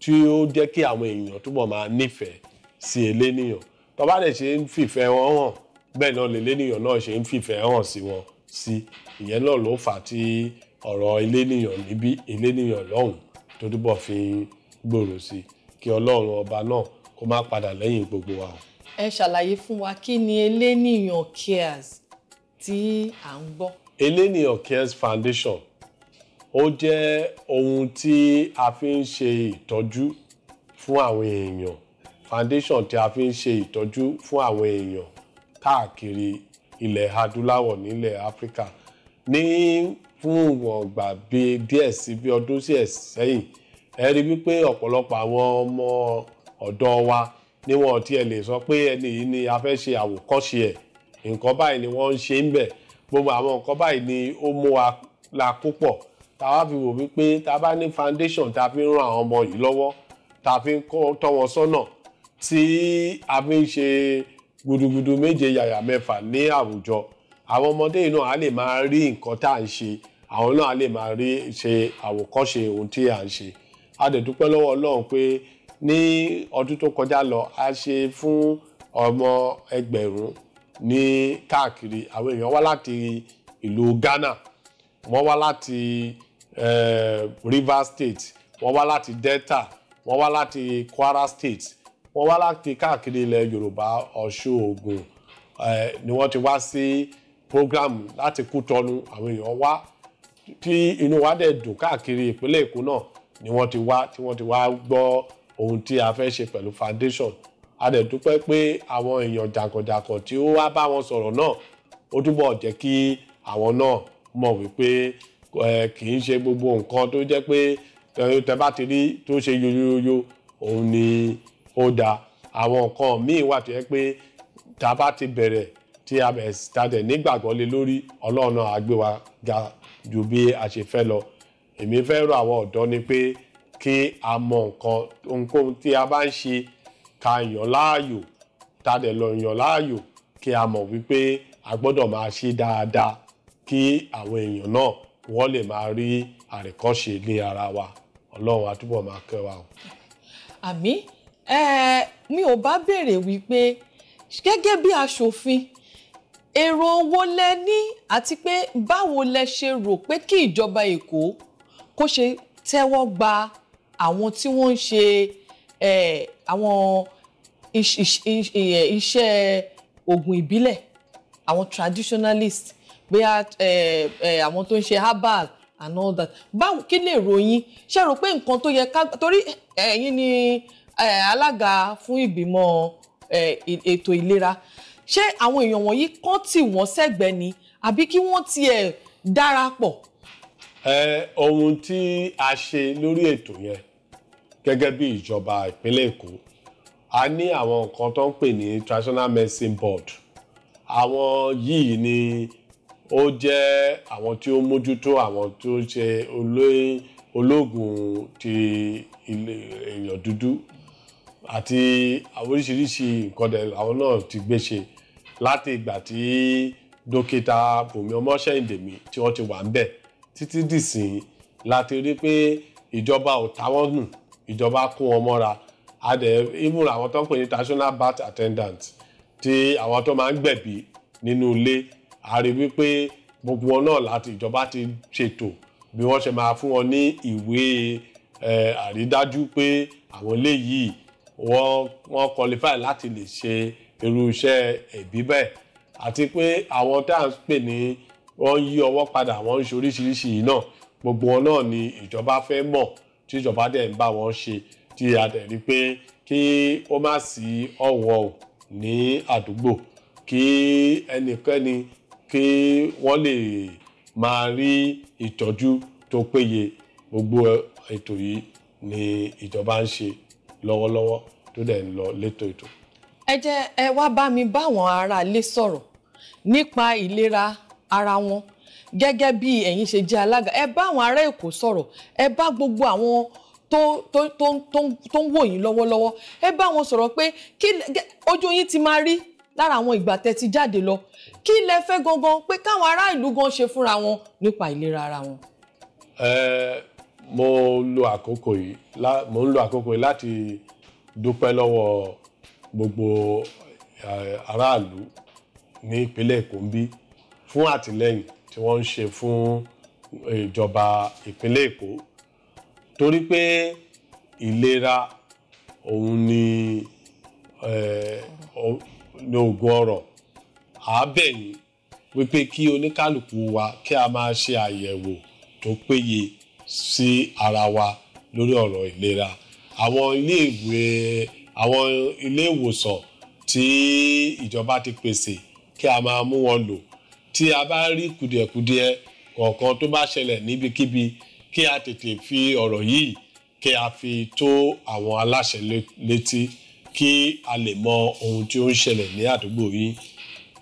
tí ó jẹ́ kí àwọn èèyàn túbọ̀ máa nífẹ̀ẹ́ sí Elénìyàn. Tó bá dẹ̀ ṣe ń fìfẹ́ wọn hàn, bẹ́ẹ̀ náà lElénìyàn náà ṣe ń fìfẹ́ hàn sí wọn sí. Ìyẹn náà ló fà á tí ọ̀rọ̀ Elénìyàn níbí, Elénìyàn lọ́hùn tó túbọ̀ fi ń gbòòrò sí, kí Ọlọ́run ọba náà kó má padà lẹ́yìn gbogbo wa. Ẹ ṣàlàyé fún wa, kí ni Elénìyàn Cares tí à ń gbọ́? Elénìyàn Cares Foundation ó jẹ́ ohun tí a fi ń ṣe ìtọ́jú fún àwọn èèyàn, foundation tí a fi ń ṣe ìtọ́jú fún àwọn èèyàn káàkiri ilẹ̀ adúláwọ̀ nílẹ̀ Áfíríkà. Ní fún ìwọ̀n ìgbà bíi díẹ̀ sí bí ọdún sí ẹ̀ sẹ́yìn, ẹ rí wípé ọ̀pọ̀lọpọ̀ àwọn ọmọ ọ̀dọ́ wa ní wọn tí ẹ lè sọ pé ẹni yìí ni a fẹ́ ṣe àwòkọ́ṣe ẹ̀, nǹkan báyìí ni wọ́n ń ṣe ń bẹ̀, gbogbo àwọn nǹkan báyìí ni ó mú wa la púpọ̀. Tá a wá fi wò wípé tá a bá ní foundation tá a fi ń ran àwọn ọmọ yìí lọ́wọ́, tá a fi ń tọ́ wọn sọ́nà, tí a fi ń ṣe gudugudu méje yàyà mẹ́fà ní àwùjọ, àwọn ọmọdé yìí náà á lè máa rí nǹkan tá à ń ṣe, àwọn náà á lè máa rí ṣe àwòkọ́ṣe ohun tí à ń ṣe. A dẹ̀ dúpẹ́ lọ́wọ́ Ọlọ́run pé ní ọdún tó kọjá lọ, a ṣe fún ọmọ 1000 ní káàkiri. Àwọn èèyàn wá láti ìlú Ghana, wọ́n wá láti Rivers State, wọ́n wá láti Delta, wọ́n wá láti Kwara State, wọ́n wá láti káàkiri ilẹ̀ Yorùbá, Ọ̀ṣun, Ògùn, ni wọ́n ti wá sí program láti Kútọ́nù. Àwọn èèyàn wá tí inú wa dẹ̀ dùn káàkiri ìpínlẹ̀ Èkó náà ni wọ́n ti wá, tí wọ́n ti wá gbọ́ ohun tí a fẹ́ ṣe pẹ̀lú foundation. A dẹ̀ dúpẹ́ pé àwọn èèyàn jàǹkànjàǹkàn tí ó wá bá wọn sọ̀rọ̀ náà, ó túbọ̀ jẹ́ kí àwọn náà mọ̀ wípé kì í ṣe gbogbo nǹkan tó jẹ́ pé tẹ bá ti rí tó ṣe yoyoyo òun ni ó dáa. Àwọn nǹkan míì wà tó jẹ́ pé tá a bá ti bẹ̀rẹ̀ tí a bẹ̀ tàdẹ̀ nígbàgbọ́ lé lórí, Ọlọ́run náà á gbé wa ga ju bí a ṣe fẹ́ lọ. Èmi fẹ́ rọ̀ àwọn ọ̀dọ́ ni pé kí a mọ nǹkan, ohunkóhun tí a bá ń ṣe, ká yàn láàyò, tàdẹ̀ lọ yàn láàyò, kí a mọ̀ wípé a gbọ́dọ̀ máa ṣe dáadáa kí àwọn èèyàn náà wọ́n lè máa rí àríkọ́ṣe ní ara wa. Ọlọ́run á túbọ̀ máa kẹ́ wa o. Àmín. Mi ò bá béèrè wípé gẹ́gẹ́ bí aṣòfin, èrò owó lẹ ní àti pé báwo lẹ ṣe rò pé kí ìjọba Èkó kó ṣe tẹ́wọ́ gba àwọn tí wọ́n ń ṣe àwọn iṣẹ́ oògùn ìbílẹ̀, àwọn traditionalist, bóyá àwọn tó ń ṣe herbal and all that. Báwo, kí lè ròyìn ṣe rò pé nǹkan tó yẹ ká, torí ẹ̀yin ni alága fún ìgbìmọ̀ ètò ìlera, ṣé àwọn èèyàn wọ̀nyí kàn tì wọ́n sẹ́gbẹ̀ẹ́ ni àbí kí wọ́n tiẹ̀ darapọ̀? Ohun tí a ṣe lórí ètò yẹn gẹ́gẹ́ bí ìjọba ìpínlẹ̀ Èkó, a ní àwọn nǹkan tó ń pè ní Traditional Medicine Board. Àwọn yìí ni ó jẹ́ àwọn tí ó mójútó àwọn tó ń ṣe ológun ti èèyàn dúdú àti oríṣiríṣi nǹkan dẹ̀ àwọn náà ti gbé ṣe láti ìgbà tí dókítà Bùnmi Ọmọṣẹ́yìndèmí tí wọ́n ti wà ń bẹ̀ títí dìsìn, láti rí pé ìjọba ò táwọn nù, ìjọba kó wọn mọ́ra. Adẹ̀ even àwọn tó ń pè ní national birth attendant, tí àwọn tó máa ń gbẹ̀bí nínú ilé, a rí wípé gbogbo wọn náà láti ìjọba ti ṣètò bí wọ́n ṣe máa fún wọn ní ìwé àrídájú pé àwọn eléyìí wọ́n qualify láti lè ṣe irú iṣẹ́ ẹ̀bí bẹ́ẹ̀. Àti pé àwọn tá à ń pè ní wọ́n ń yí ọwọ́ padà, wọ́n ń ṣe oríṣiríṣi yìí náà, gbogbo wọn náà ni ìjọba fẹ́ mọ̀, tí ìjọba dẹ̀ ń bá wọn ṣe, tí a dẹ̀ rí pé kí ó má sí ọ̀wọ̀ ní àdúgbò, kí ẹnikẹ́ni kí wọ́n lè máa rí ìtọ́jú tó péye. Gbogbo ètò yìí ni ìjọba ń ṣe lọ́wọ́lọ́wọ́ tó dẹ̀ ń lọ létò ètò. Ẹ jẹ́ ẹ wá bá mi báwọn aráalé sọ̀rọ̀ nípa ìlera ara wọn gẹ́gẹ́ bí ẹ̀yin ṣe jẹ́ alága. Ẹ bá àwọn ará Èkó sọ̀rọ̀, ẹ bá gbogbo àwọn tó ń wò yín lọ́wọ́lọ́wọ́, ẹ bá wọn sọ̀rọ̀ pé kí ojú yín ti máa rí lára àwọn ìgbà tẹ́ ti jáde lọ, kí lẹ fẹ́ gangan pé káwọn ará ìlú gan ṣe fúnra wọn nípa ìlera ara wọn. Mo lo àkókò yìí mo ń lo àkókò yìí láti dúpẹ́ lọ́wọ́ gbogbo aráàlú ní ìpínlẹ̀ Èkó ń bí fún àtìlẹ́yìn tí wọ́n ń ṣe fún ìjọba ìpínlẹ̀ Èkó, torí pé ìlera òun ni oògùn ọrọ̀. À bẹ̀ yín wípé kí oníkálukú wa kí a máa ṣe àyẹ̀wò tó péye sí ara wa lórí ọ̀rọ̀ ìlera. Àwọn ilé ìwé, àwọn ilé ìwòsàn tí ìjọba ti pèsè kí a máa mú wọn lò. Tí a bá rí kùdìẹ̀kudiẹ kọ̀ọ̀kan tó bá ṣẹlẹ̀ níbikíbi, kí a tètè fi ọ̀rọ̀ yìí kí a fi tó àwọn aláṣẹ létí, kí a lè mọ ohun tí ó ń ṣẹlẹ̀ ní àdúgbò yìí.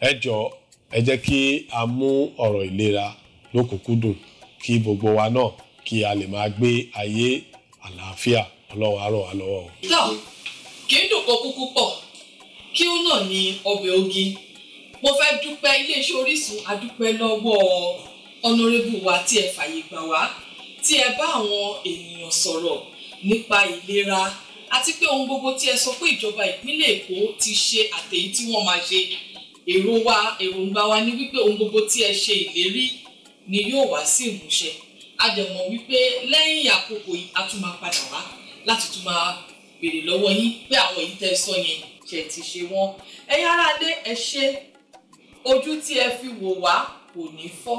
Ẹ jọ̀ọ́, ẹ jẹ́ kí a mú ọ̀rọ̀ ìlera lókùnkúndùn, kí gbogbo wa náà kí a lè máa gbé ayé àlàáfíà. Ọlọ́run á ràn wá lọ́wọ́ o. Tọ́ kì í dùn kó kúkú pọ̀, kí ó náà ní ọbẹ̀ ogi. Mo fẹ́ dúpẹ́ iléeṣẹ́ Orísun, adúpẹ́ lọ́wọ́ ọ̀nàrẹ́bù wa tí ẹ fàyè gbà wá, tí ẹ bá àwọn ènìyàn sọ̀rọ̀ nípa ìlera, àti pé ohun gbogbo tí ẹ sọ pé ìjọba ìpínlẹ̀ Èkó ti ṣe àtèyí tí wọ́n máa ṣe. Èrò wa, èròǹgbà wa ní wípé ohun gbogbo tí ẹ ṣe ìlérí ni yóò wá sí ìmúṣẹ. A dẹ̀ mọ̀ wípé lẹ́yìn àkókò yìí a tún máa padà wá láti tún máa béèrè lọ́wọ́ yín pé àwọn èyí tẹ́ ẹ sọ yẹn ṣe ti ṣe wọ́n. Ẹ̀yin aráalé, ẹ ṣé, ojú tí ẹ fi wò wá kò ní fọ́,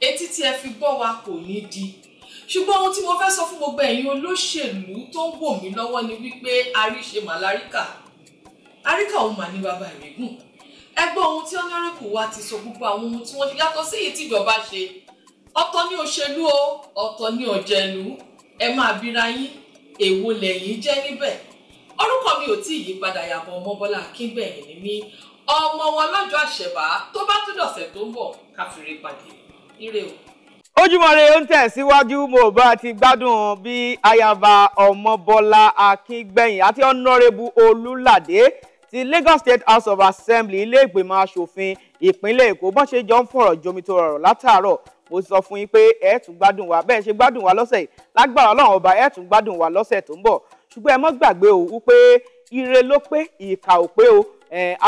etí tí ẹ fi gbọ́ wa kò ní di. Ṣùgbọ́n ohun tí mo fẹ́ sọ fún gbogbo ẹ̀yin olóṣèlú tó ń wò mí lọ́wọ́ ni wípé àríṣe màláríkà, àríkà òun mà ní bàbá ìrègùn. Ẹ gbọ́ ohun tí ọ̀nàrẹ́kù wa ti sọ, gbogbo àwọn ohun tí wọ́n ṣe yàtọ̀ sí èyí tíjọba ṣe. Ọ̀tọ̀ ní òṣèlú o, ọ̀tọ̀ ní ọ̀jẹ̀lú. Ẹ máa bira yín, èwo lẹ̀yin jẹ́ níbẹ̀? Orúkọ mi ò tí ì yí padà, Yàbọ̀ Ọmọbọ́lá Akíngbẹ̀yìn ni mí. ọmọ wọn lọ́jọ́ àṣẹ̀bá. Tó bá tún dọ̀sẹ̀ tó ń bọ̀, ká fi ire pàdé. Ire o. Ojúmọ́ Ire ń tẹ̀síwájú. Mo bá ti gbádùn bí ayaba Ọmọbọ́lá Akíngbẹ̀yìn àti Honourable Olúládé ti Lagos State House of Assembly, ilé ìgbìmọ̀ asòfin ìpínlẹ̀ Èkó, bọ́n ṣe jọ ń fọ̀rọ̀ jomitoro ọ̀rọ̀ látàárọ̀. Mo sọ fún yín pé ẹ tún gbádùn wa bẹ́ẹ̀ ṣe gbádùn wa lọ́sẹ̀ yìí, lágbára Ọlọ́run ọba, ẹ tún gbádùn wa lọ́sẹ̀ tó ń bọ̀. Ṣùgbọ́n ẹ mọ́ gbàgbé o wípé ire ló pé, ìkà ò pé o.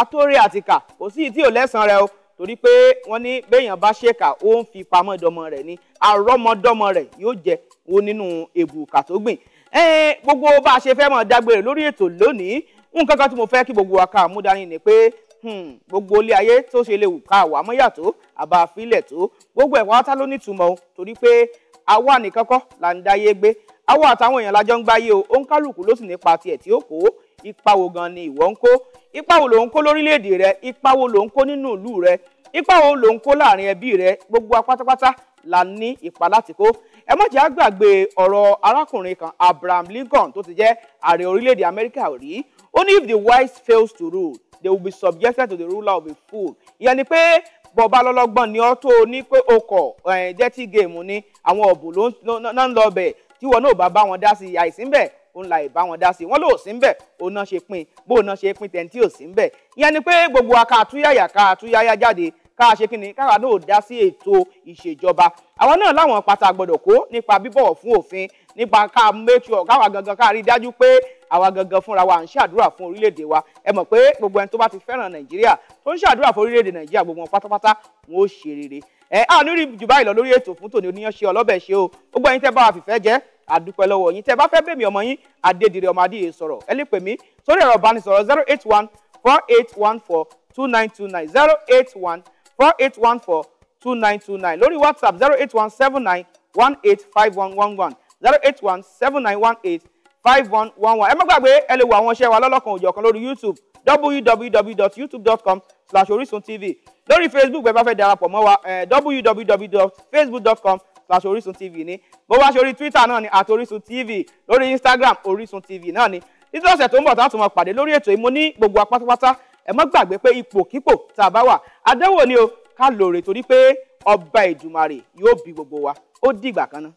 Àtòrè àtìkà kò sí tí ò lẹ́san rẹ o, torí pé wọ́n ní béèyàn bá ṣèkà, ó ń fi pamọ́ dọmọ rẹ̀ ni, àrọ́mọdọ́mọ rẹ̀ yóò jẹ wo nínú èbùkà tó gbìn. Gbogbo bá a ṣe fẹ́ mọ̀ dágbére lórí ètò lónìí, nǹkan kan tí mo fẹ́ kí gbogbo wa ká mú dání ni pé gbogbo ilé ayé tó ṣe lè wù ká wà mọ́yà tó àbá àfilẹ̀ tó, gbogbo ẹ̀kọ́ átá ló nítumọ̀ o, torí pé àwa nìkan kọ́ là ń dáyé gbé, àwa àtàwọn èèyàn lájọ ń gbáyé o. Òǹkálùkù ló sì nípa tiẹ̀ tí ó kó. Ipa wo gan ni ìwọ ń kó? Ipa wo ló ń kó lórílẹ̀‐èdè rẹ? Ipa wo ló ń kó nínú ìlú rẹ? Ipa wo ló ń kó láàrin ẹbí rẹ? Gbogbo wa pátápátá la ní ipa láti kó. Ẹ má jẹ́ á gbàgbé ọ̀rọ̀ arákùnrin kan, Abraham Lincoln, tó ti jẹ́ ààrẹ orílẹ̀-èdè Amẹ́ríkà rí. Ó ní, "If the wise fails to rule, they will be subjected to the ruler of a fool." Ìyẹn ni pé bọ̀bá lọ́lọ́gbọ́n ni ọ́ tó o ní pé o kọ̀ dirty game ni, àwọn ọ̀bùn ló ń lọ bẹ̀, tí wọn náà bá bá wọn dá sí àìsí ń bẹ̀, òun là ìbá wọn dá sí wọn lóò sí ń bẹ̀, òun náà ṣe pín bóun náà ṣe pín tẹ̀ǹtì ò sí ń bẹ̀. Ìyẹn ni pé gbogbo wa ká túyàyà, ká túyàyà jáde, ká ṣe kí ni, káwa náà dá sí ètò ìṣèjọba. Àwọn náà láwọn pátá gbọ́dọ̀ kó nípa bíbọ̀wọ̀ fún òfin, nípa ká make sure káwa gangan ká rí dájú pé àwa gangan fúnra wa ń ṣàdúrà fún orílẹ̀-èdè wa. Ẹ mọ̀ pé gbogbo ẹni tó bá ti fẹ́ràn Nàìjíríà, tó ń ṣàdúrà fún orílẹ̀-èdè Nàìjíríà, gbogbo wọn pátápátá wọn ó ṣe rere. Ẹ á ní rí jù báyìí lọ lórí ètò fún tòní. Oníyanṣe ọlọ́bẹ̀ ṣe o. Gbogbo ẹ̀yin tẹ́ bá wa fìfẹ́ jẹ́, àdúpẹ́ lọ́wọ́ yín. Tẹ́ bá fẹ́ bèmí ọmọ yín Adédire ọmọ Adéyẹ sọ̀rọ̀, ẹ lè pè mí sórí ẹ̀rọ ìbánisọ̀rọ̀ 08148142929, 08148142929. Lórí WhatsApp, 08179185111, 08179185111. Ẹ má gbàgbé, ẹ lè wo àwọn iṣẹ́ wa lọ́lọ́kan òjọ̀kan lórí YouTube, www.youtube.com/orisuntv. Lórí Facebook, ẹ bá fẹ́ darapọ̀ mọ́ wa, www.facebook.com/orisuntv ní. Bó bá ṣe orí Twitter náà ni @orisuntv, lórí Instagram, Orisun TV náà ni. Títí ọ̀sẹ̀ tó ń bọ̀ tá a tún máa pàdé lórí ètò yìí, mo ní gbogbo wa pátápátá, ẹ má gbàgbé pé ipòkípò tá a bá wà, àdánwò ni o, ká lóore, torí pé ọba Èdùmàrè yóò bí gbogbo wa. Ó dìgbà kan náà.